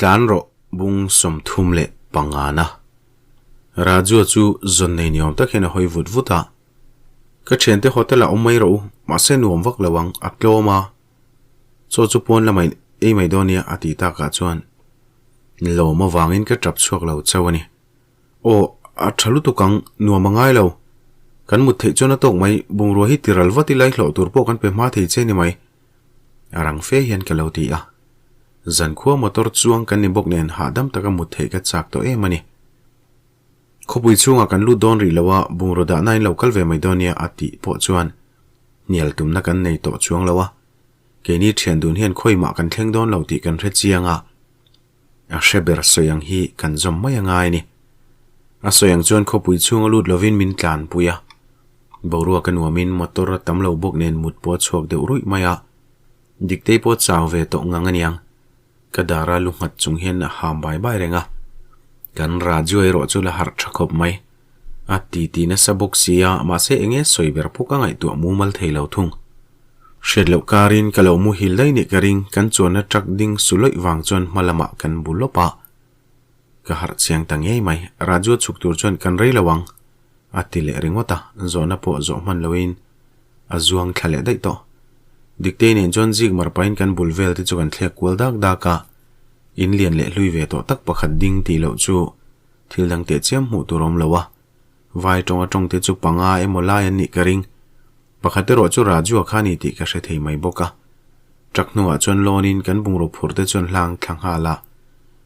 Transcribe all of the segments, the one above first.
Tlan rawh bung 35 na. Rajua chu zawn nei ni awm tak hian a hawi vut vut a. Ka thiante hotel ah awm mai rawh u, mahse nuam vak lo ang, a tlawm a. Chaw chu pawn lamah in ei mai dawn nia a tih takah chuan lawm avangin ka tap chhuak lo chauh a ni. Aw, a tha lutuk ang, nuam a ngai lo. Kan mut theih chuan a tawk mai, bungrua hi tiral vat ila i hlawh tur pawh kan pe hma thei che ni mai. A rang fe hian ka lo ti a. Zankhua motor chuang kan ni bawk nen hahdam taka mut theih ka chak tawh em a ni. Khawpui chhungah kan lut dawn rih lo a, bungraw dahna in lo kal ve mai dawn nia a tih pawh chuan hnial tumna kan nei tawh chuang lo a. Keini thian dun hian khawimah kan thleng dawn lo tih kan hre chiang a, a hre ber sawi ang hi kan zawm mai a ngai a ni. A sawi ang chuan khawpui chhunga lut lovin min tlanpui a, boruak a nuamin motor a tam lo bawk nen mut pawh a chhuak deuh ruih mai a, Diktei pawh chau ve tawh ngang a niang. Ka dara lu nghat chung hian a ham bai bai reng a, kan Raju erawh chu la harh tha khawp mai. A titi nasa bawk si a, mahse eng nge sawi ber pawh ka ngaihtuah mumal thei lo thung. Hriat loh karin ka lo muhil daih nih ka ring, kan chuanna truck ding su lawih vang chuan hma lamah kan bu lawp a. Ka harh chiang ta ngei mai, Raju a chhuk tur chuan kan rei lo ang, a ti leh ringawt a, zawhna pawh zawh hman loin a zuang thla leh daih tawh. Diktei nen chuan zik mar pahin kan bul vel te chu kan thlek kual dak dak a, in lian leh hlui ve tawh tak pakhat ding tih loh chu thil dang teh chiam hmuh tur awm lo a, vai tawng atawng te chu panga emaw lai an nih ka ring. Pakhat erawh chu Rajua kha a ni tih ka hre thei mai bawk a. Truck hnungah chuan lawn in kan bungraw phur te chuan hlang thla nghal a,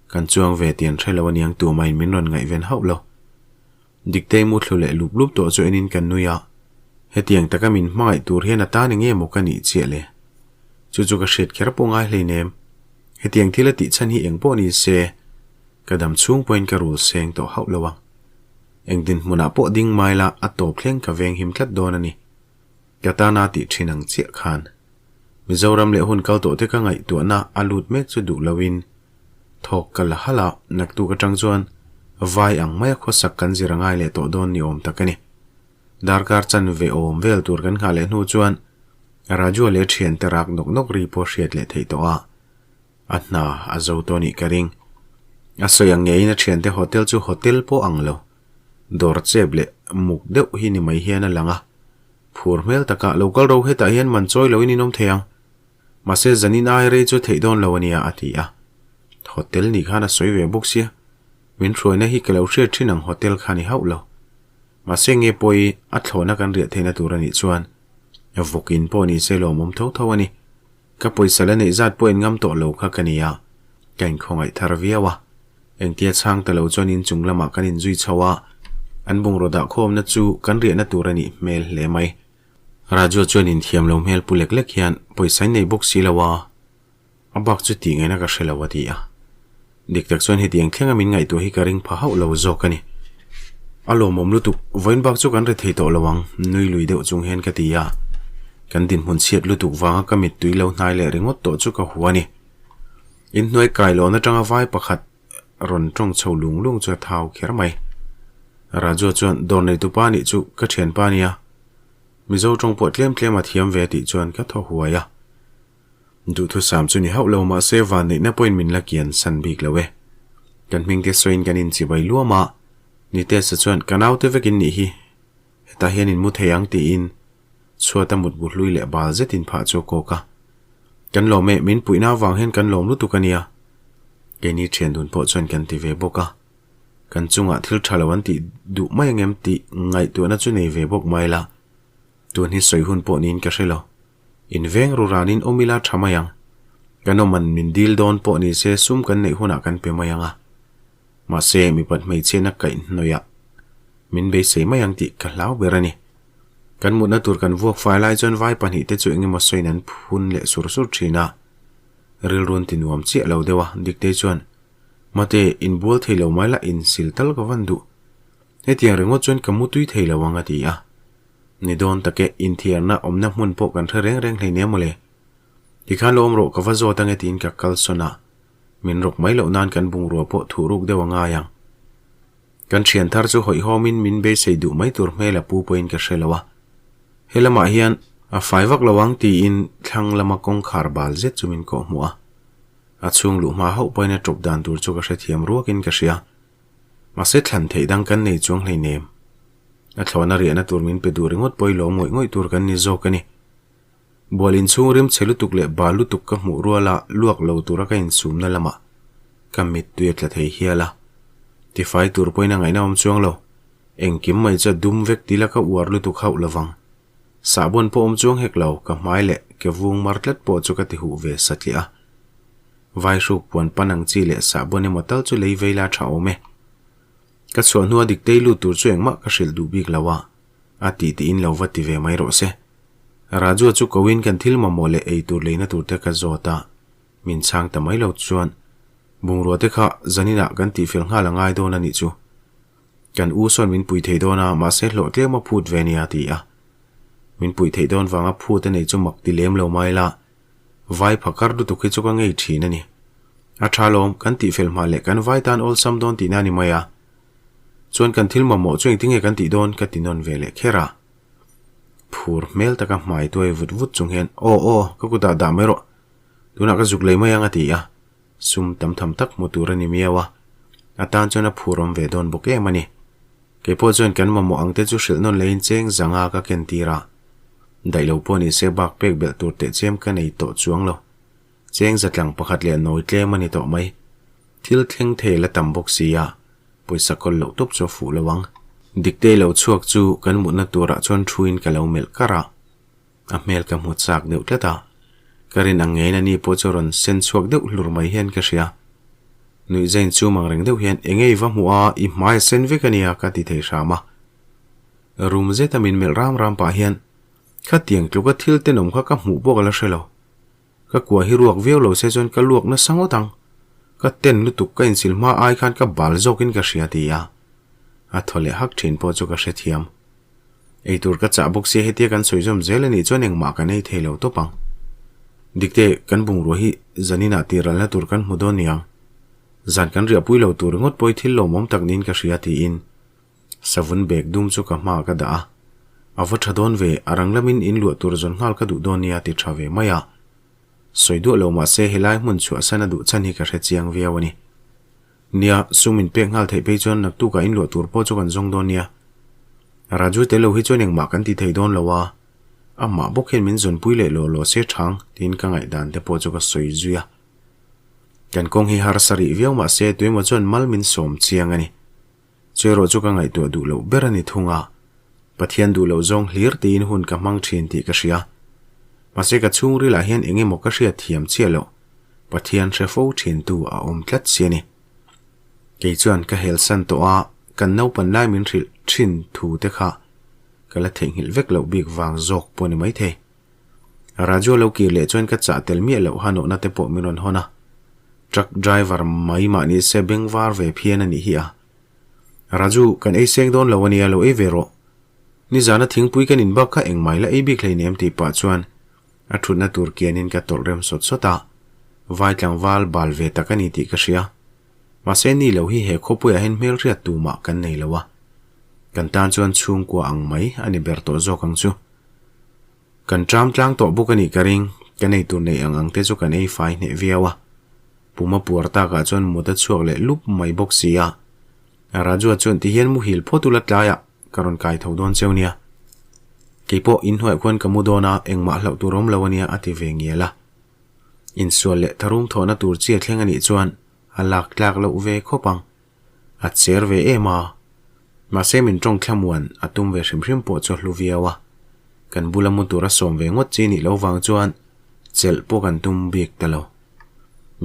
kan chuang ve tih an hre lo aniang tumah in min rawn ngaihven hauh lo. Diktei mu thlu leh lup lup tawh chu enin kan nui a, hetiang taka min hmangaih tur hian a tan enge maw ka nih chiah le? Chu chu ka hriat kher pawh ngai hleinem. Hetiang thil a tih chhan hi eng pawh ni se, ka dam chhung pawhin ka rul seng tawh hauh lo ang. Eng dinhmunah pawh ding mai la a tawp thleng ka veng him tlat dawn a ni. Ka tana tih thin ang chiah khan. Mizoram leh hun kal tawh te ka ngaihtuahna a lut mek chu duh loin Thawk ka la halh a, naktuk atang chuan vai ang maia khawsak kan zir a ngai leh tawh dawn ni awm tak a ni. Darkar chanve awm vel tur kan nghah leh hnu chuan Rajua leh thiante rak nawk nawk ri pawh hriat leh theih tawh a, a hna a zo tawh nih ka ring. A sawi ang ngeiin a thiante hotel chu hotel pawh ang lo, dawr chep leh muk deuh hi ni mai hian a lang a, phur hmel takah lo kal ro hetah hian man chawi loin in awm thei ang. Mahse zanin ai rei chu theih dawn lo a nia a ti a. Hotel nih khan a sawi ve bawk sia. Min hruaina hi ka lo hriat thin ang hotel kha ni hauh lo. Mahse nge pawi a thlawhna kan riah theihna tur a nih chuan vawkin pawh ni se lawmawm tho tho a ni. Ka pawisa la neih zat pawh in ngam tawh lo kha ka ni a, ka inkhawngaih thar viau a. Engtia chhang ta lo chuan inchung lamah kan inzui chho a, an bungraw dah khawmna chu kan riahna tur a nih hmel hle mai. Raju chuan inthiam lo hmel pu lek lek hian pawisa in nei bawk si lo a, a bak chu tih ngaihna ka hre lo a ti a. Dik tak chuan hetiang thlenga min ngaihtuah hi ka ring pha hauh lo zawk a ni. A lawmawm lutuk, vawiin bak chu kan ri thei tawh lo ang, nui lui deuh chung hian ka ti a. Kan dinhmun chhiat lutuk vanga ka mittui lo hnai leh ringawt tawh chu ka hua a ni. Inhnuai kailawn atanga vai pakhat rawn tawng chho lung lung chu a thau kher mai. Raju chuan dawr neitu pa nih chu ka thianpa nia, Mizo tawng pawh tlem tlem a thiam ve tih chuan ka thaw huai a. Duhthusam chu ni hauh lo mahse vanneihna pawhin min la kian san bik lo e. Kan hmingte sawiin kan inchibai luam a, Nitesa chuan ka naute vekin nih hi, hetah hian in mu thei ang tiin chhuata mutbu hlui leh bal zetin phah chu a kawk a. Kan lawm e, min puihna avang hian kan lawm lutuk a nia. Keini thian dun pawh chuan kan ti ve bawk a. Kan chungah thil tha lo an tih duh mai ang em tih ngaihtuahna chu nei ve bawk mai la. Tun hi sawi hun pawh niin ka hre lo. In veng ru ranin awm ila tha mai ang. Kan awm an min dil dawn pawh ni se sum kan neih hunah kan pe mai ang a. Mahse mipat hmeichhiatna kaihhnawihah min beisei mai ang tih ka hlau ber a ni. Kan mutna tur kan vuak fai lai chuan vai pahnihte chu engemaw sawiin an phun leh sur sur thin a. Rilru an ti nuam chiah lo deuh a, Diktei chuan, Mate, inbual thei lo mai la, insil tal ka van duh. Hetiang ringawt chuan ka mu tui thei lo ang a ti a. Ni dawn tak e, inthiarna awmna hmun pawh kan hre reng reng hleinem mawle. Tikhan lo awm rawh ka va zawt ange tiin ka kal sawn a, min rawk mai loh nan kan bungrua pawh thuh ruk deuh a ngai ang. Kan thian thar chu hawihhawmin min beisei duh mai tur hmel a pu pawhin ka hre lo a. He lamah hian a fai vak lo ang tiin thlang lama kawngkhar bal zet chu min kawhhmuh a. A chhung luh hma hauh pawhin a tawp dan tur chu ka hrethiam ruakin ka hria. Mahse thlan theih dang kan nei chuang hleinem. A thlawhna riahna tur min pe duh ringawt pawh i lawm ngawih ngawih tur kan ni zawk a ni. Bual inchhung rim chhe lutuk leh bal lutuk ka hmuh ruala luak lo tura ka insumna lamah ka mittui a tla thei hial a. Tifai tur pawhin a ngaihna awm chuang lo. Engkim mai chu a dum vek tila ka uar lutuk hauh lovang. Sahbawn pawh awm chuang hek lo, ka hmai leh ke vung mar tlat pawh chu ka ti huh ve satliah a. Vaihruk puan pan ang chi leh sahbawn emaw tal chu lei vei la tha awm e. Ka chhuah hnua diktei lut tur chu engmah ka hrilh duh bik lo a, a tih tiin lo va ti ve mai rawh se. Rajua chu koin kan thil mamawh leh ei tur leina tur te ka zawt a, min chhang ta mai lo chuan bungrua te kha zaninah kan tihfel nghal a ngai dawn a nih chu. Kan u sawn min pui thei dawn a, mahse hlawh tlem a phut ve nia a ti a. Min pui theih dawn vanga phut a nei chu mak ti lem lo mai la, vai phakar lutuk hi chu ka ngei thin a ni. A tha lawm, kan tihfel hma leh kan vai tan awlsam dawn tihna a ni mai a. Chuan kan thil mamawh chu engtinge kan tih dawn ka ti nawn ve leh kher a. Phur hmel taka hmai tuai vut vut chung hian, Aw aw, ka kutah dah mai rawh, tunah ka zuk lei mai ang a ti a. Sum tam tham tak hmu tur a ni miau a, a tan chuan a phur awm ve dawn bawk em a ni. Kei pawh chuan kan mamawh ang te chu hrilh nawn leiin cheng zanga ka ken tir a, daih lo pawh ni se bak pek belh tur teh chem ka nei tawh chuang lo. Cheng zatlang pakhat leh nawi tlem a ni tawh mai. Thil thleng thei la tam bawk si a, pawisa kawl loh tawp chu a fuh lo ang. Diktei lo chhuak chu kan mutna turah chuan thuin ka lo melh kar a. A hmel ka hmu chak deuh tlat a, ka rin ang ngeiin ani pawh chu rawn sen chhuak deuh hlur mai hian ka hria. Nuih zain chu mang reng deuh hian eng nge i va hmuh a, i hmai a sen vek a nia ka ti thei hram a. Rum zeta min melh ram ram pah hian khatiang tluka thil tenawm kha ka hmuh pawh ka la hre lo. Ka kua hi ruak viau lo se chuan ka luak nasa ngawt ang. Ka ten lutuk ka insil hma ai khan ka bal zawkin ka hria ti a. A thaw leh hak thin pawh chu ka hrethiam. Eitur ka chah bawk sia hetia kan sawi zawm zel a nih chuan engmah kan ei thei lo tawp ang. Dikte, kan bungrua hi zaninah tiralna tur kan hmu dawn niang. Zan kan riahpui lo tur ringawt pawh hi thil lawmawm tak niin ka hria tiin savun bag dum chu ka hmaah ka dah a. A va tha dawn ve, a rang lamin in luah tur zawn nghal ka duh dawn nia ti tha ve mai a. Sawi duah lo mahse helai hmun chhuahsan a duh chhan hi ka hre chiang viau a ni. Nia, sum in pek nghal theih phei chuan naktukah in luah tur pawh chu kan zawng dawn nia. Raju tel lo hi chuan engmah kan ti thei dawn lo a, amah bawk hian min zawnpui leh law law se thang tiin ka ngaihdan te pawh chu ka sawi zui a. Kan kawng hi harsa rih viau mah se tuemaw chuan mal min sawm chiang a ni. Chu erawh chu ka ngaihtuah duh loh ber a ni thung a, Pathian duh loh zawng hlir tiin hun ka hmang thin tih ka hria. Mahse ka chhungrilah hian eng emaw ka hriat thiam chiah loh, Pathian hre fo thintu a awm tlat si a ni. Kei chuan ka helsan tawh a, kan naupan lai min hrilh thin thu te kha ka la theihnghilh vek loh bik vang zawk pawh a ni maithei. Raju a lo kir leh chuan ka chah tel miah loh hanawhna te pawh min rawn hawn a. Truck driver mai mah ni se beng var ve phian a nih hi a. Raju, kan ei seng dawn lo a nia, lo ei ve rawh. Nizana thingpui kan inbak kha engmai la ei bik hleinem tih pah chuan a thutna tur kianin ka tawlh rem sawt sawt a. Vai tlangval bal ve tak a ni tih ka hria. Mahse ni lo hi he khawpuiah hian hmelhriat tumah kan nei lo a. Kan tan chuan chhungkua ang mai a ni ber tawh zawk ang chu. Kan ṭam tlang tawh bawk a nih ka ring, kan ei tur neih ang ang te chu kan ei fai hneh viau a. Puma puar takah chuan mut a chhuak leh lup mai bawk si a. Rajua chuan ti hian muhil phawt ula tlaiah ka rawn kai tho dawn cheu nia. Keipawh inhnuaiah khuan ka mu dawn a, engmah hlauh tur awm lo a nia a ti ve ngial a. Insual leh tharum thawhna tur chi a thleng a nih chuan a lak tlak loh ve khawp ang. A cher ve em a. Mahse min tawng thlamuan a tum ve hrim hrim pawh chu a hlu viau a. Kan bula mu tura sawm ve ngawt chi nih loh vang chuan chelh pawh kan tum bik ta lo.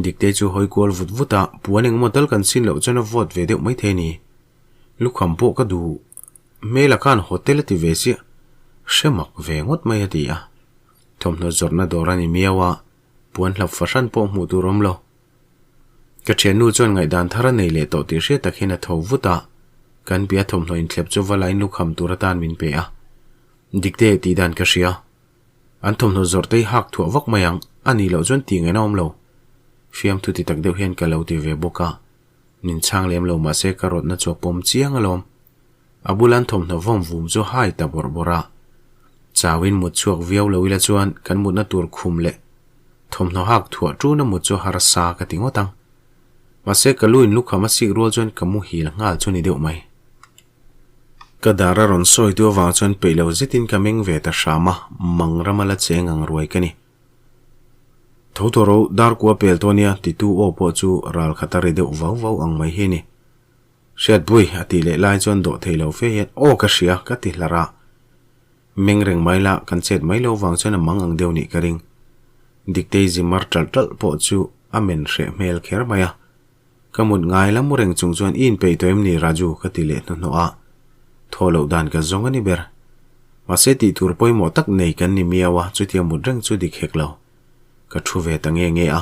Diktei chu hawi kual vut vut a, puan engemaw tal kan sin loh chuan a vawt ve deuh maithei a ni. Lukham pawh ka duh hmel a khan hotel a ti ve chiah, hre mak ve ngawt mai a ti a. Thawmhnaw zawrhna dawr a ni miau a, puan hlap fahran pawh hmuh tur awm lo. Ka thiannu chuan ngaihdan thar a nei leh tawh tih hriat tak hian a tho vut a, kan bia thawmhnaw inthlep chu va lain lukham tur atan min pe a. Dikte tih dan ka hria. An thawmhnaw zawrh te hi hak thuah vak mai ang, a nih loh chuan tih ngaihna awm lo. Fiamthu ti tak deuh hian ka lo ti ve bawk a. Min chhang lem lo mahse ka rawtna chu a pawm chiang alawm. A bula an thawmhnaw vawm vum chu hai ta bawrh bawrh a. Chauin mut chhuak viau lo ila chuan kan mutna tur khum leh. Thawmhnaw hak thuah ṭun a mut chu harsa ka ti ngawt ang. Mahse ka lu in lukham a sik rual chuan ka muhil nghal chu ni deuh mai. Ka dar a rawn sawi tu avang chuan peih lo zetin ka meng ve ta hram a, mang rama la cheng ang ruai ka ni. Tho tawh ro, dar kua pel tawh nia titu aw pawh chu ral khat a ri deuh vau vau ang mai hi a ni. Hriatpui a tih leh lai chuan dawh thei lo fe hian aw ka hria ka ti hlar a. Meng reng mai la, kan chet mai lo vang chuan a mang ang deuh nih ka ring. Diktei zi mar ṭalh ṭalh pawh chu a men hreh hmel kher mai a. Ka mut ngai la mu reng chung chuan i inpeih tawh em ni Raju ka ti leh hnuhnawh a. Thaw loh dan ka zawng a ni ber. Mahse tih tur pawimawh tak nei kan ni miau a, chutia mut reng chu dik hek lo. Ka thu ve ta nge nge a.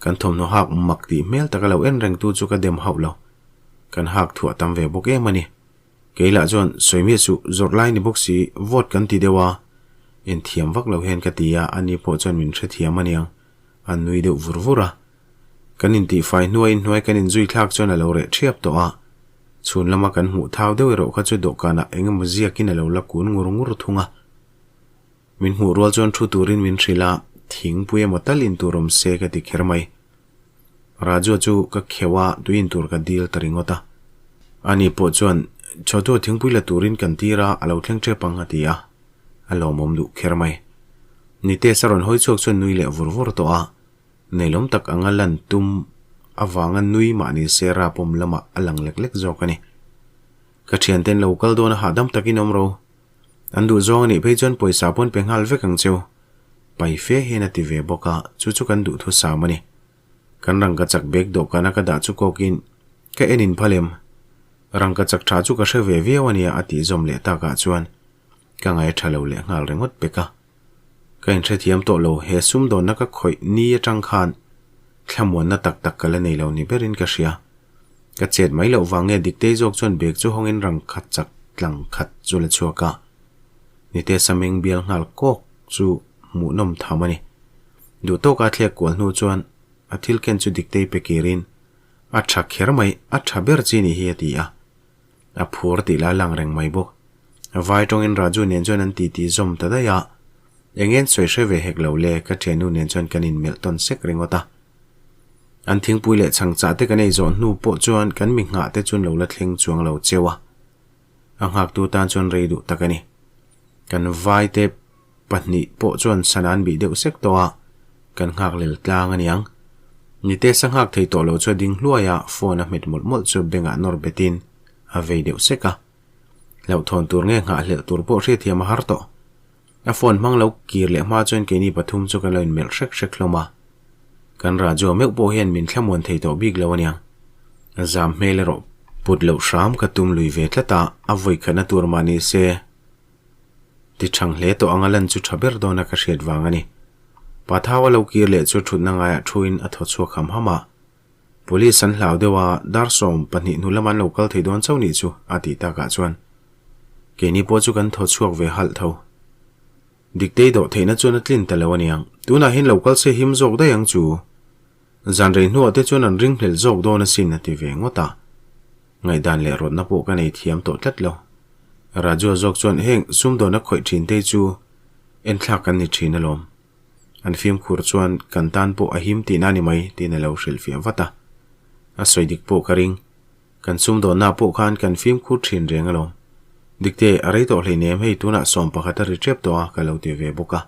Kan thawmhnaw hak mak tih hmel taka lo en reng tu chu ka dem hauh lo. Kan hak thuah tam ve bawk em a ni. Kei lah chuan sawi miah suh, zawrh lai ni bawk si, vote kan ti deuh a, inthiam vak lo hian ka ti a, ani pawh chuan min hrethiam aniang, a nui deuh vur vur a. Kan intihfai hnuai inhnuai kan inzui thlak chuan a lo reh ṭhiap tawh a, chhun lama kan hmuh thau deuh erawh kha chu dawhkanah eng emaw ziakin a lo la kun ngur ngur thung a. Min hmuh rual chuan thu turin min hrilh a, thingpui emaw tal intur awm se ka ti kher mai. Rajua chu ka kheuh a, tui in tur ka dil ta ringawt a. Ani pawh chuan, Chawtu thingpui la turin kan tir a, a lo thleng tep ang a ti a. A lawmawm duh kher mai. Nitesh a rawn hawi chhuak chuan nui leh vur vur tawh a. Neilawm tak anga lan tum avanga nui mahni se rapawm lamah a lang lek lek zawk a ni. Ka thianten lo kal dawn a hahdam takin awm ro. An duh zawng a nih phei chuan pawisa pawn pe nghal vek ang cheu. Pai fe hian a ti ve bawk a, chu chu kan duh thusam a ni. Kan rangka chak bag dawhkana ka dah chu kawkin ka en in phal em? Rangka chak tha chu ka hre ve viau a nia a tih zawm leh takah chuan ka ngai tha lo leh nghal ringawt pek a. Ka inhrethiam tawh lo, he sumdawnna ka khawih ni atang khan thlamuanna tak tak ka la nei lo ni berin ka hria. Ka chet mai loh vang nge Diktei zawk chuan bag chu hawngin rangkhat chak tlang khat chu la chhuak a. Nite Sameng bial nghal kawk chu hmuhnawm tham a ni. Duh tawka thlek kual hnu chuan a thil ken chu Diktei pe kirin, A tha kher mai, a tha ber chi nih hi a ti a. A phur tih lai lang reng mai bawk. Vai tawngin Raju nen chuan an titi zawm ta daih a. Eng en sawi hre ve hek lo le, ka thiannu nen chuan kan inmelh tawn sek ringawt a. An thingpui leh chhangchah te kan ei zawh hnu pawh chuan kan mi nghah te chuan lo la thleng chuang lo cheu a. A nghaktu tan chuan rei duh tak a ni. Kan vai te pahnih pawh chuan sana an bih deuh sek tawh a, kan nghak lel tlang a niang. Nite sa nghak thei tawh lo chu a ding hluai a, phone a hmet mawlh mawlh chu bengah nawr betin a vei deuh sek a. Hlauhthawn tur nge nghahhlelh tur pawh hriatthiam a har tawh. A phone hmang lo kir leh hma chuan keini pathum chu kan lo inmelh hrek hrek hlawm a. Kan Raju meuh pawh hian min thlamuan thei tawh bik lo aniang. A zam hmel erawh put loh hram ka tum lui ve tlat a, a vawikhatna tur mah ni se ti thang hle tawh anga lan chu tha ber dawn a ka hriat vang a ni. Pathau a lo kir leh chu thutna ngaiah thuin a thaw chhuak ham ham a. Police an hlau deuh a, dar 12 hnu lam an lo kal thei dawn chauh nih chu a tih takah chuan keini pawh chu kan thaw chhuak ve halh tho. Diktei dawh theihna chuan a tlin ta lo aniang, tunah hian lo kal se him zawk daih ang chu. Zan rei hnuah te chuan an ringhlel zawk dawn asin a ti ve ngawt a. Ngaihdan leh rawtna pawh ka nei thiam tawh tlat lo. Rajua zawk chuan heng sumdawn a khawih thin te chu enthlak kan ni thin alawm. An fimkhur chuan kan tan pawh a him tihna a ni mai tiin a lo hrilhfiah vat a. A sawi dik pawh ka ring. Kan sumdawnna pawh khan kan fimkhur thin reng alawm. Dikte, a rei tawh hleinem hei tunah 11 a ri tep tawh a ka lo ti ve bawk a.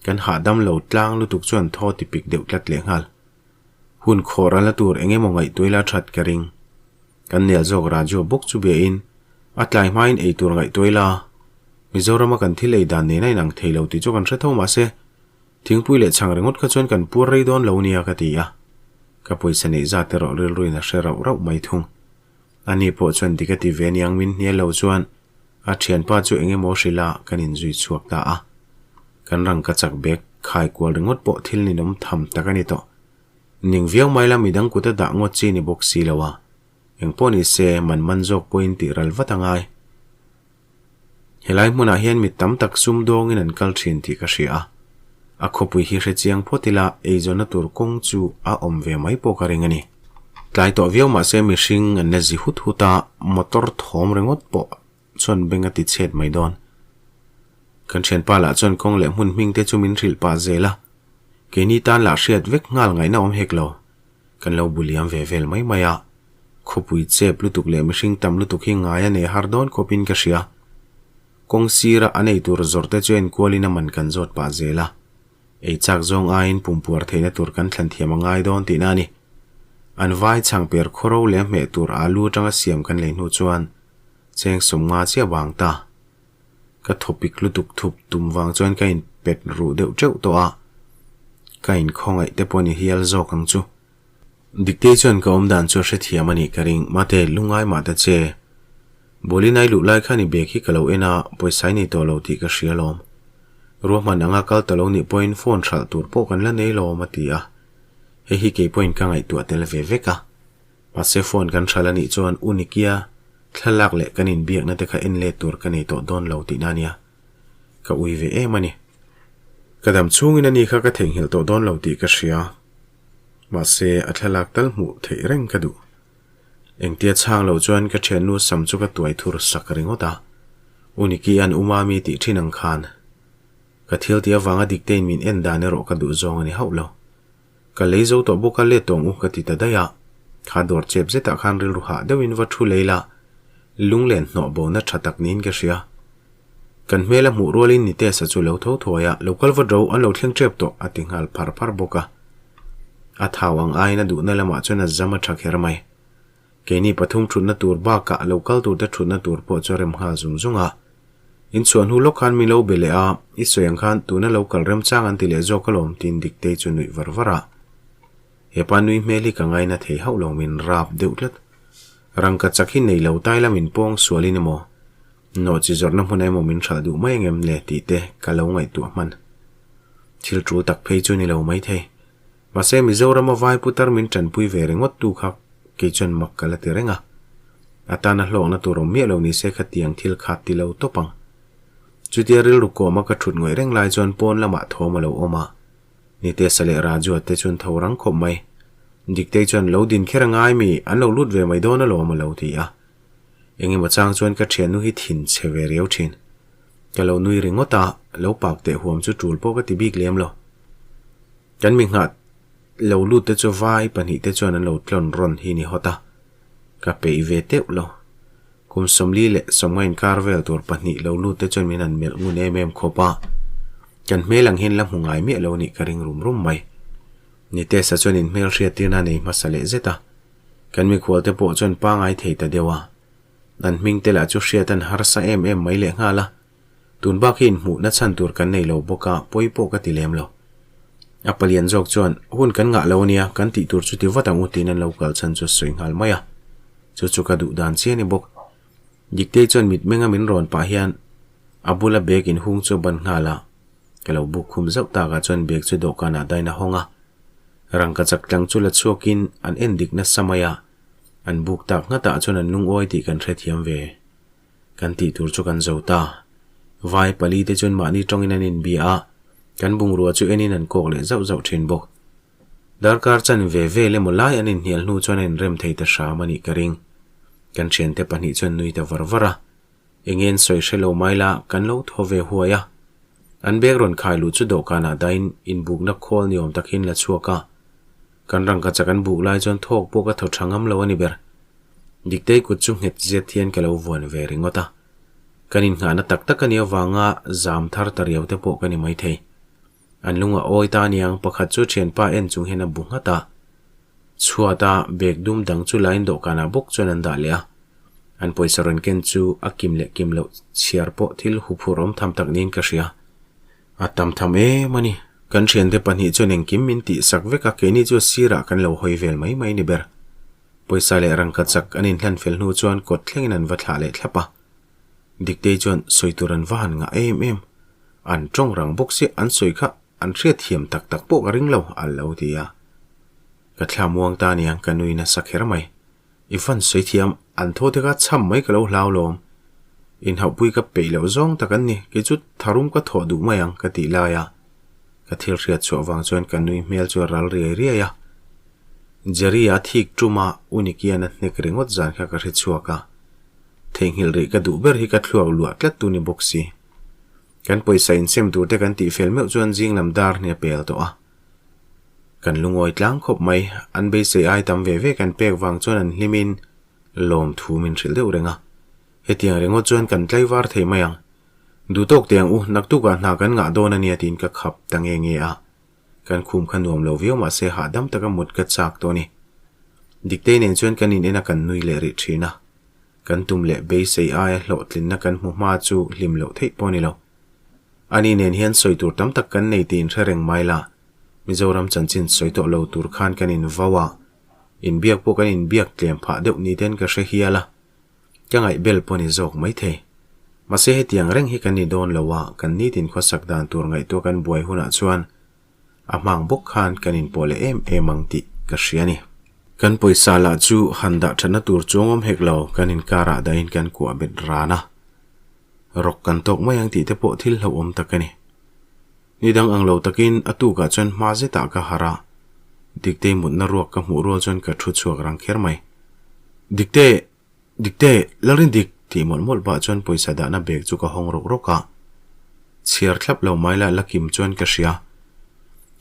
Kan hahdam lo tlang lutuk chuan thaw ti pik deuh tlat leh nghal. Hun khawr a la tur eng emaw ngaihtuah ila that ka ring. Kan nel zawk Raju bawk chu bia in a tlai hmain ei tur ngaihtuah ila Mizorama kan thil ei dan nen a inang thei lo tih chu kan hre tho mahse thingpui leh chhang ringawt kha chuan kan puar rei dawn lo nia ka ti a. Ka pawisa neih zat erawh rilruin a hre rauh rauh mai thung. Ani pawh chuan dik a ti ve aniang min hnial lo chuan a thianpa chu eng emaw hrilh a kan inzui chhuak ta a. Kan rangka chak bag khai kual ringawt pawh thil ninawm tham tak a ni tawh. Ning viau mai la midang kut a dah ngawt chi ni bawk si lo a. Eng pawh ni se man man zawk pawhin tih ral vat a ngai. Helai hmunah hian mi tam tak sum dawngin an kal thin tih ka hria a. A khawpui hi hre chiang phawt ila eizawnna tur kawng chu a awm ve mai pawh ka ring a ni. Tlai tawh viau mahse mihring an la zi hut hut a, motor thawm ringawt pawh chuan beng a ti chhet mai dawn. Kan thianpa lah chuan kawng leh hmun hming te chu min hrilh pah zel a. Keini tan lah hriat vek nghal ngaihna awm hek lo. Kan lo bu liam ve vel mai mai a. Khawpui chep lutuk leh mihring tam lutuk hi ngai a nei har dawn khawpin ka hria. Kawng sira an ei tur zawrh te chu enkualin a man kan zawt pah zel a. Ei chak zawng aiin pumpuar theihna tur kan thlan thiam a ngai dawn tihna a ni. An vai chhangper khawro leh hmeh tur alu atanga siam kan lei hnu chuan cheng sawmnga chiah vang ta. Ka thawpik lutuk thup tum vang chuan ka inpet ruh deuh teuh tawh a, ka inkhawngaih te pawh ni hial zawk ang chu. Diktei chuan ka awmdan chu a hrethiam a nih ka ring, mate lungai mah ta che. Bawlin ai luh lai khan i bag hi ka lo en a, pawisa i nei tawh lo tih ka hria lawm. Ruahman anga kal ta lo nih pawhin phone hralh tur pawh kan la nei lawm a ti a. Hei hi kei pawhin ka ngaihtuah tel ve vek a. Mahse phone kan hralh a nih chuan u Nikia thlalak leh kan inbiakna te kha en let tur ka nei tawh dawn lo tihna a nia. Ka ui ve em a ni. Ka dam chhungin a ni kha ka theihnghilh tawh dawn lo tih ka hria. Mahse a thlalak tal hmuh theih reng ka duh. Engtia chhang loh chuan ka thiannu sam chu ka tuai thur sak ringawt a. U Nikia'n u Mami tih thin ang khan ka thil tih avanga Diktein min en dan erawh ka duh zawng a ni hauh lo. Ka lei zo tawh bawk a let tawng u ka ti ta daih a. Kha dawr chep zetah khan rilru hah deuhin va thu lei la, lunglen hnawh bona tha tak niin ka hria. Kan hmel a hmuh rualin Nitesa chu lo tho thuai a, lo kal va ro an lo thleng tep tawh a ti nghal phar phar bawk a. A thau ang aiin a duhna lamah chuan a zam a tha kher mai. Keini pathum thutna tur bakah lo kal turte thutna tur pawh chu a rem nghal zung zung a. Inchhuah hnu lawk khan min lo be leh a, i sawi ang khan tuna lo kal remchang an ti leh zawk alawm tiin Diktei chu nuih var var a. Hepa nui hmel hi ka ngaina thei hauh lo min rap deuh tlat. Rangka chak hi nei lo tai lam in pawng sualin emaw, nawh chi zawrhna hmun emaw min hralh duh mai angem le tih te ka lo ngaihtuah hman. Thil tul tak phei chu ni lo maithei. Mahse Mizorama vai putar min tanpui ve ringawt tu kha kei chuan mak ka la ti reng a. A tana hlawkna tur awm miah lo ni se khatiang thil kha ti lo tawp ang. Chutia rilru kawma ka thut ngawih reng lai chuan pawn lamah thawm a lo awm a. Nitesa leh Rajua te chuan tho rang khawp mai. Diktei chuan lo din kher a ngai mi, an lo lut ve mai dawn alawm a lo ti a. Engemaw chang chuan ka thiannu hi thin chhe ve riau thin. Ka lo nui ringawt a, lo pak teh huam chu tul pawh ka ti bik lem lo. Kan mi nghah lo lut te chu vai pahnihte chuan an lo tlawn rawn hi ni hawt a, ka peih ve teuh lo. Kum 40 leh 50 inkar vel tur pahnih lo lut te chuan min han melh ngun em em khawp a, kan hmel ang hian la hmu ngai miah lo nih ka ring rum rum mai. Nitesa chuan inhmel hriattirna a nei hmasa leh zet a, kan mikhual te pawh chuan pangai thei ta deuh a, an hming te lah chu hriat an harsa em em mai lehnghal a. Tun bak hi inhmuhna chhan tur kan nei lo bawk a, pawi pawh ka ti lem lo. A palian zawk chuan, Hun kan ngah lo ania, kan tih tur chu ti vat ang u tiin an lo kal chhan chu a sawi nghal mai a. Chu chu ka duh dan chiah a ni bawk. Diktei chuan mitmenga min rawn pah hian a bula bag inhung chu a ban nghal a. Ka lo buk khum zauh takah chuan bag chu dawhkanah dain a hawng a. Rangka chak tlang chu la chhuakin an en dik nasa mai a. An buk tak nghatah chuan an lungawi tih kan hrethiam ve. Kan tih tur chu kan zo ta. Vai pali te chuan mahni tawngin an inbia a, kan bungrua chu enin an kawk leh zauh zauh thin bawk. Darkar chan ve vel emaw lai an inhnial hnu chuan a inrem thei ta hram a nih ka ring. Kan thiante pahnih chuan nui ta var var a. Enge an sawi hre lo mai la, kan lo thaw ve huai a. An bag rawn khai luh chu dawhkanah dahin inbukna khawl ni awm tak hian la chhuak a. Kan rangka chak an buk lai chuan thawk pawh ka thaw tha ngam lo a ni ber. Diktei kut chu nghet zet hian ka lo vuan ve ringawt a. Kan innghahna tak tak a nih avanga zam thar ta riau te pawh ka ni maithei. An lung a awi ta aniang pakhat chu thianpa en chung hian a bu nghat a. Chhuata bag dum dang chu lain dawhkanah bawk chuan an dah leh a. An pawisa rawn ken chu a kim leh kim loh chhiar pawh thil huphurh awm tham tak niin ka hria. A tam tham em a ni. Kan thiante pahnih chuan engkim min tih sak vek a, keini chu sirah kan lo hawi vel mai mai ni ber. Pawisa leh rangka chak an inhlan fel hnu chuan kawt thlengin an va thlah leh thlap a. Diktei chuan sawi tur an va han ngah em em. An tawng rang bawk sia an sawi kha an hriatthiam tak tak pawh ka ring lo a lo ti a. Ka thla muang ta aniang ka nui nasa kher mai. I fan sawi thiam an thaw te kha chham mai ka lo hlau lawm. Inhauhpui ka peih loh zawng tak an ni, kei chu tharum ka thawh duh mai ang ka tih lai a. Ka thil hriat chhuah vang chuan ka nui hmel chu a ral riai riai a. Jerry-a thik ṭuma Unikian a hnek ringawt zan kha ka hre chhuak a. Theihnghilh rih ka duh ber hi ka thluak luah tlat tu ni bawk si. Kan pawisa insem tur te kan tih fel meuh chuan zing lam dar hni a pel tawh a. Kan lungawi tlang khawp mai, an beisei ai tam ve ve kan pek vang chuan an hlimin lawmthu min hrilh deuh reng a. Hetiang ringawt chuan kan tlaivar thei mai ang. Duh tawk teh ang u, naktukah hna kan ngah dawn a nia tiin ka khap ta nge nge a. Kan khum kha nuam lo viau mahse hahdam taka mut ka chak tawh a ni. Diktei nen chuan kan in en a kan nui leh rih thin a. Kan tum leh beisei aia hlawhtlinna kan hmu hma chu hlim loh theih pawh a ni lo. Ani nen hian sawi tur tam tak kan nei tiin hre reng mai la, Mizoram chanchin sawi tawh lo tur khan kan invau a, inbiak pawh kan inbiak tlem phah deuh ni ten ka hre hial a, ka ngaihbel pawh ni zawk mai thei. Mahse hetiang reng hi kan ni dawn lo a, kan nitin khawsak dan tur ngaihtuah kan buai hunah chuan a hmang bawk khan kan inpawh leh em em ang tih ka hria a ni. Kan pawisa lah chu han dah thatna tur chuang awm hek lo, kan inkarah dahin kan kuah bet ran a. Rawk kan tawk mai ang tih te pawh thil hlauhawm tak a ni. Ni dang ang lo takin a tukah chuan hma zetah ka harh a, Diktei mutna ruak ka hmuh rual chuan ka thu chhuak rang kher mai. Dikte! Dikte! Lalrindik! tih mawlh mawlh pah chuan pawisa dahna bag chu ka hawng rawk rawk a. Chhiar thlap lo mai lah la kim chuan ka hria.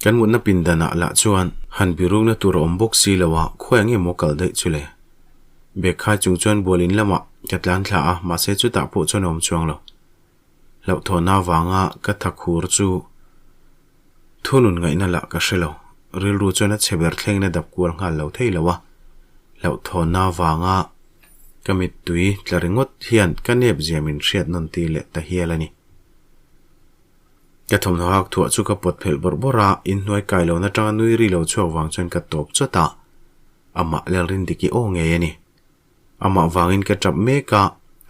Kan mutna pindanah lah chuan han birukna tur a awm bawk si lo a, khawi ang emaw kal daih chu le. Bag khai chung chuan bual in lamah ka tlan thla a, mahse chutah pawh chuan a awm chuang lo. Hlauhthawhna avanga ka tha khur chu thunun ngaihna lah ka hre lo. Rilru chuan a chhe ber thlengin a dap kual nghal lo thei lo a. Hlauhthawhna avanga ka mittui tla ringawt hian ka nep zia min hriat nawn tir leh ta hial a ni. Ka thawmhnaw hak thuah chu ka pawt phelh bawrh bawrh a, inhnuai kai lohna atanga nui ri lo chhuak vang chuan ka tawp chawt a. Amah Lalrindiki aw ngei a ni. Amah vangin ka tap mek a,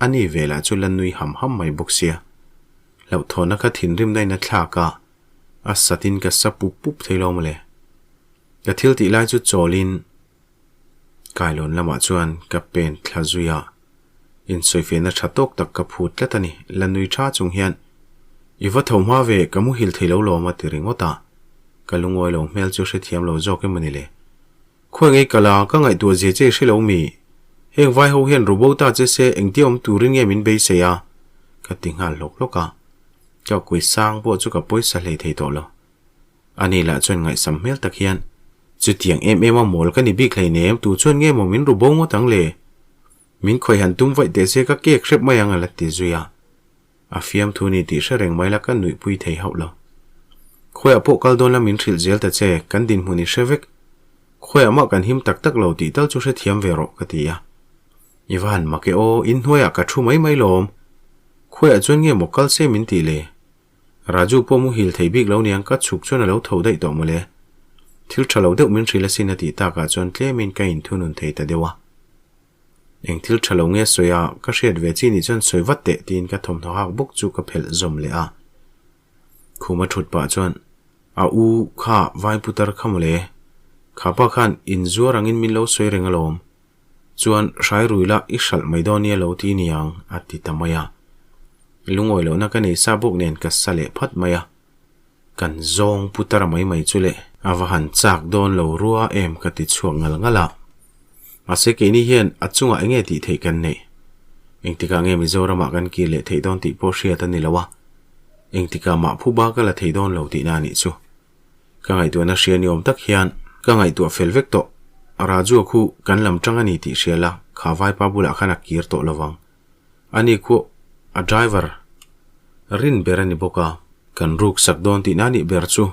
a ni ve lah chu la nui ham ham mai bawk sia. Hlauhthawhna kha thinrimna in a thlak a, a satin ka sa pup pup thei lo mawle. Ka thil tih lai chu chawlin kailawn lamah chuan ka pen thla zui a, insawifiahna tha tawk tak ka phut tlat a ni, la nui tha chung hian I va tho hma ve, ka muhil thei lo lawm a ti ringawt a, ka lungawi lo hmel chu hrethiam lo zawk emaw ni le. Khawi ngei ka la, ka ngaihtuah zia che i hre lo mi? Heng vai ho hian rubo ta che se engtia awm turin nge min beisei a? Ka ti nghal hlawk hlawk a. Ka kui sang pawh chu ka pawisa hlei thei tawh lo. Ani lah chuan ngaihsam hmel tak hian, Chutiang em em a mawl ka ni bik hleinem, tu chuan nge maw min rubo ngawt ang le? Min khawi han tum vaih teh se ka kek hrep mai ang a la ti zui a. A fiamthu ni tih hre reng mai la ka nuihpui thei hauh lo. Khawiah pawh kal dawn la min hrilh zel ta che, kan dinhmun i hre vek. Khawiah mah kan him tak tak lo tih tal chu hrethiam ve rawh ka ti a. I va han mak e aw, in hnuaiah ka thu mai mai lawm. Khawiah chuan nge maw kal se min tih le? Raju pawh muhil thei bik lo niang ka chhuk chuan a lo tho daih tawh mawle. Thil tha lo deuh min hrilh asin a tih takah chuan tlemin ka inthunun thei ta deuh a. Eng thil tha lo nge sawi a, ka hriat ve chi nih chuan sawi vat teh tiin ka thawmhnaw hak bawk chu ka phelh zawm leh a. Khuma thut pah chuan, A u, kha vai putar kha mawle. Kha pa khan inzuar angin min lo sawi reng alawm. Chuan hrai rui la i hralh mai dawn nia lo ti niang a ti ta mai a. Lungawi lohna ka nei sa bawk nen ka sa leh phat mai a. Kan zawng putar mai mai chu le. A va han chak dawn lo rua em ka ti chhuak ngal ngal a. Mahse keini hian a chungah enge tih theih kan neih? Engtikah nge Mizoramah kan kir leh theih dawn tih pawh hriat a ni lo a. Engtikah mah phuba ka la thei dawn lo tihna a nih chu. Ka ngaihtuahna hria ni awm tak hian ka ngaihtuah fel vek tawh. Raju-a khu kan lam tang a ni tih hria la, kha vaipa bulah khan a kir tawh lo vang. Ani khu a driver rin ber a ni bawk a. Kan ruk sak dawn tihna a nih ber chu.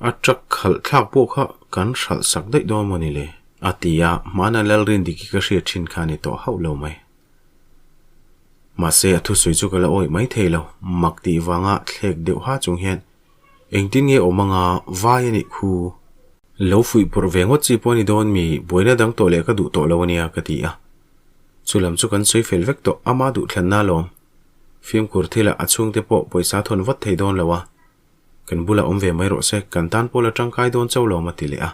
A truck khalh thlak pawh kha kan hralh sak daih dawn maw ni le? A ti a, hmana Lalrindiki ka hriat thin kha a ni tawh hauh lo mai. Mahse a thusawi chu ka la awih mai thei lo, mak tih vanga thlek deuh ha chung hian engtin nge awm anga vai a nih khu? Lo fuih pawrh ve ngawt chi pawh a ni dawn mi, buaina dang tawh leh ka duh tawh lo a nia ka ti a. Chu lam chu kan sawi fel vek tawh, ama duhthlanna alawm. Fimkhur thilah a chhungte pawh pawisa thawn vat thei dawn lo a. Kan bulah awm ve mai rawh se, kan tan pawh la tangkai dawn chauh lo a ti leh a.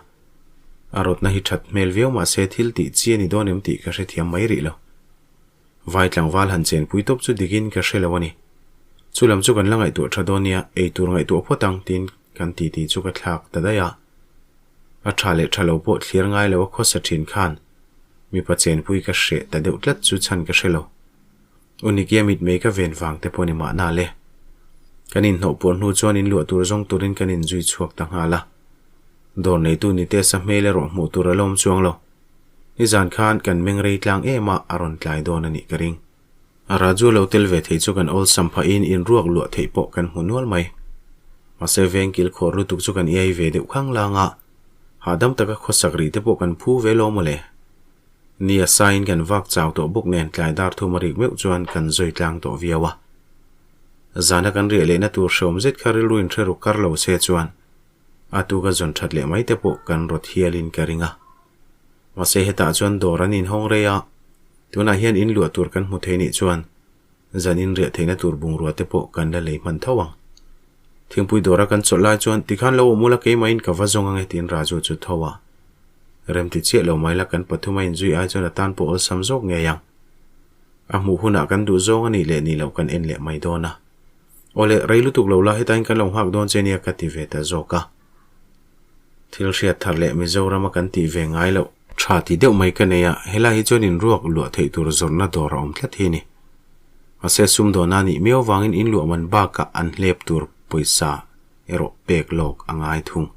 A rawtna hi that hmel viau mah se thil tih chi a ni dawn em tih ka hrethiam mai rih lo. Vai tlangval han chenpui tawp chu dikin ka hre lo a ni. Chu lam chu kan la ngaihtuah tha dawn nia, ei tur ngaihtuah phawt ang tiin kan titi chu ka thlak ta daih a. A tha leh tha lo pawh thlir ngai lo a khawsa thin khan mipa chenpui ka hreh ta deuh tlat chu chhan ka hre lo. U Nikia mitmei ka ven vang te pawh ni mahna le. Kan inhnawh puan hnu chuan inluah tur zawng turin kan inzui chhuak ta nghal a. Dawr neitu Nitesh-a hmel erawh hmuh tur a la awm chuang lo. Nizan khan kan meng rei tlang em a, a rawn tlai dawn a nih ka ring. Raju lo tel ve thei chu kan awlsam phahin inruak luah theih pawh kan hmu nual mai. Mahse veng kil khawr lutuk chu kan iai ve deuh khang lang a, hahdam taka khawsak rih te pawh kan phu ve lo mawle. Ni a sain kan vak chau tawh bawk nen tlai dar thum a rik meuh chuan kan zawi tlang tawh viau a. Zana kan riah lehna tur hreawm zet kha rilru inhre ruk kar lo se chuan a tuka zawn that leh mai te pawh kan rawt hialin ka ring a. Mahse hetah chuan dawr an inhawng rei a, tunah hian in luah tur kan hmu thei nih chuan zan in riah theihna tur bungrua te pawh kan la lei hman tho ang. Thingpui dawra kan chawlh lai chuan tikhan lo awm ula keimahin ka va zawng ange tiin Raju chu tho a. Remti chiah lo mai la kan pathum a inzui ai chuan a tan pawh awlsam zawk ngei ang. A hmuh hunah kan duh zawng a nih leh nih loh kan en leh mai dawn a. Awle, rei lutuk lo la hetain kan lo nghak dawn che nia ka ti ve ta zawk a. Thil hriat thar leh Mizorama kan tih ve ngai loh. Tha ti deuh mai ka nei a, helai hi chuan inruak luah theih tur zawrhna dawr a awm tlat hi a ni. Mahse sumdawna nih miau vangin inluah man bakah an hlep tur pawisa erawh pek lawk a ngai thung.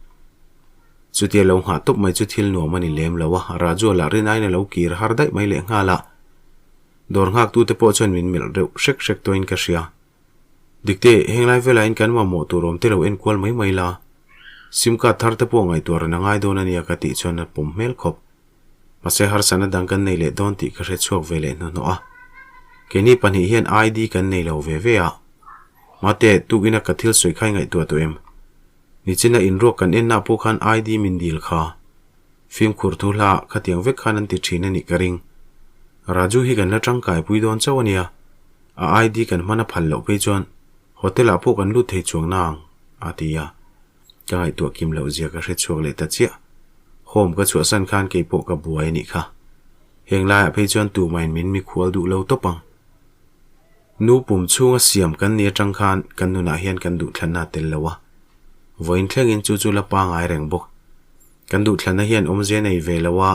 Chutia lo nghah tawp mai chu thil nuam a ni lem lo a, Rajua lah rinaiin a lo kir har daih mai lehnghal a. Dawr nghaktute pawh chuan min melh reuh hrek hrek tawhin ka hria. Dikte, heng lai velah in kan mamawh tur awm te lo enkual mai mai la. Sim card thar te pawh ngaihtuah ran a ngai dawn a nia ka tih chuan a pawm hmel khawp. Mahse harsatna dang kan nei leh dawn tih ka hre chhuak ve leh hnuhnawh a. Keini pahnih hian ID kan nei lo ve ve a. Mate, tukina ka thil sawi kha i ngaihtuah tawh em? Nichina inruak kan enna pawh khan ID min dil kha. Fimkhur thu hla khatiang vek khan an ti thin a nih ka ring. Raju hi kan la tangkai pui dawn chauh a nia. A ID kan hman a phal loh phei chuan hotel ah pawh kan lut thei chuang na ang, a ti a. Ka ngaihtuah kim loh zia ka hre chhuak leh ta chiah. Home ka chhuahsan khan kei pawh ka buai a nih kha. Heng laiah phei chuan tumahin min mikhual duh lo tawp ang. Nu pum chhunga siam kan ni atang khan kan nunah hian kan duhthlanna a tel lo a. Vawiin thlengin chu chu la pangai reng bawk. Kan duhthlanna hian awmzia nei ve lo a,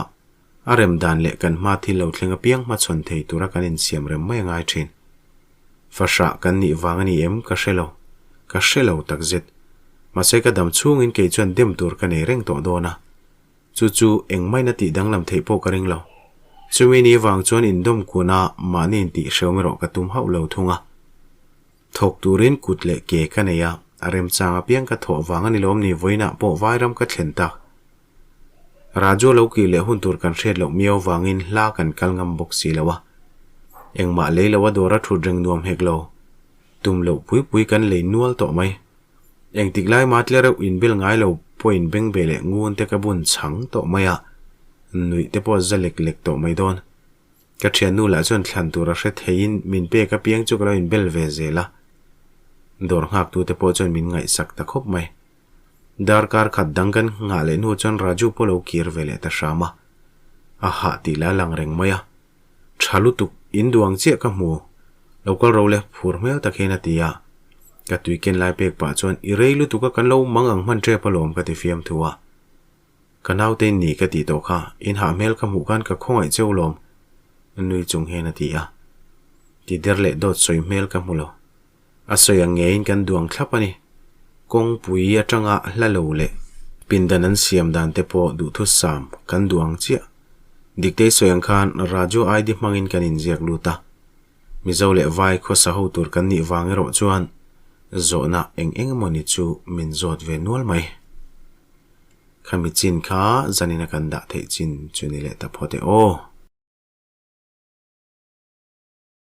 a rem dan leh kan hma thil lo thleng apiang hmachhawn thei tura kan insiam rem mai a ngai thin. Fahrah kan nih vang a ni em ka hre lo. Ka hre lo takzet. Mahse ka dam chhungin kei chuan dem tur ka nei reng tawh dawn a. Chu chu engmain a tih danglam theih pawh ka ring lo. Chumi ni vang chuan indawm kun a mahni intih hrehawm erawh ka tum hauh lo thung a. Thawk turin kut leh ke ka nei a, a remchang apiang ka thawh vang a ni lawm ni vawiinah pawh vairam ka thlen tak. Raju lo kih leh hun tur kan hriat loh miau vangin hla kan kal ngam bawk si lo a. Engmah lei lo a dawr a thut reng nuam hek lo. Tum loh pui pui kan lei nual tawh mai. Engtik lai mah tle reuh inbel ngai lo pawhin beng ve leh ngun te ka bun chhang tawh mai a, nuih te pawh za lek lek tawh mai dawn. Ka thiannu lah chuan thlan tur a hre theiin min pek apiang chu ka lo inbel ve zel a. Dawr nghaktu te pawh chuan min ngaihsak ta khawp mai. Darkar khat dang kan nghah leh hnu chuan Raju pawh lo kir ve leh ta hram a. A hah tih la lang reng mai a. Tha lutuk, in duang chiah ka hmu. Lo kal ro le, phur hmel tak hian a ti a. Ka tui ken lai pek pah chuan i rei lutuk a kan lo mang ang hman tep alawm ka ti fiam thu a. Ka naute in ni ka tih tawh kha, in hah hmel ka hmuh khan ka khawngaih cheu lawm, nui chung hian a ti a. Ti der leh dawt sawi hmel ka hmu lo. A sawi ang ngeiin kan duang thlap a ni. Kawngpui atanga hla lo leh pindan an siam dan te pawh duhthusam kan duang chiah. Diktei sawi ang khan Raju ID hmangin kan inziak lut a. Mizo leh Vai khawsa ho tur kan nih vang erawh chuan zawhna eng eng emaw ni chu min zawt ve nual mai. Khami chin kha zanina kan dah theih chin chu ni leh ta phawt e aw.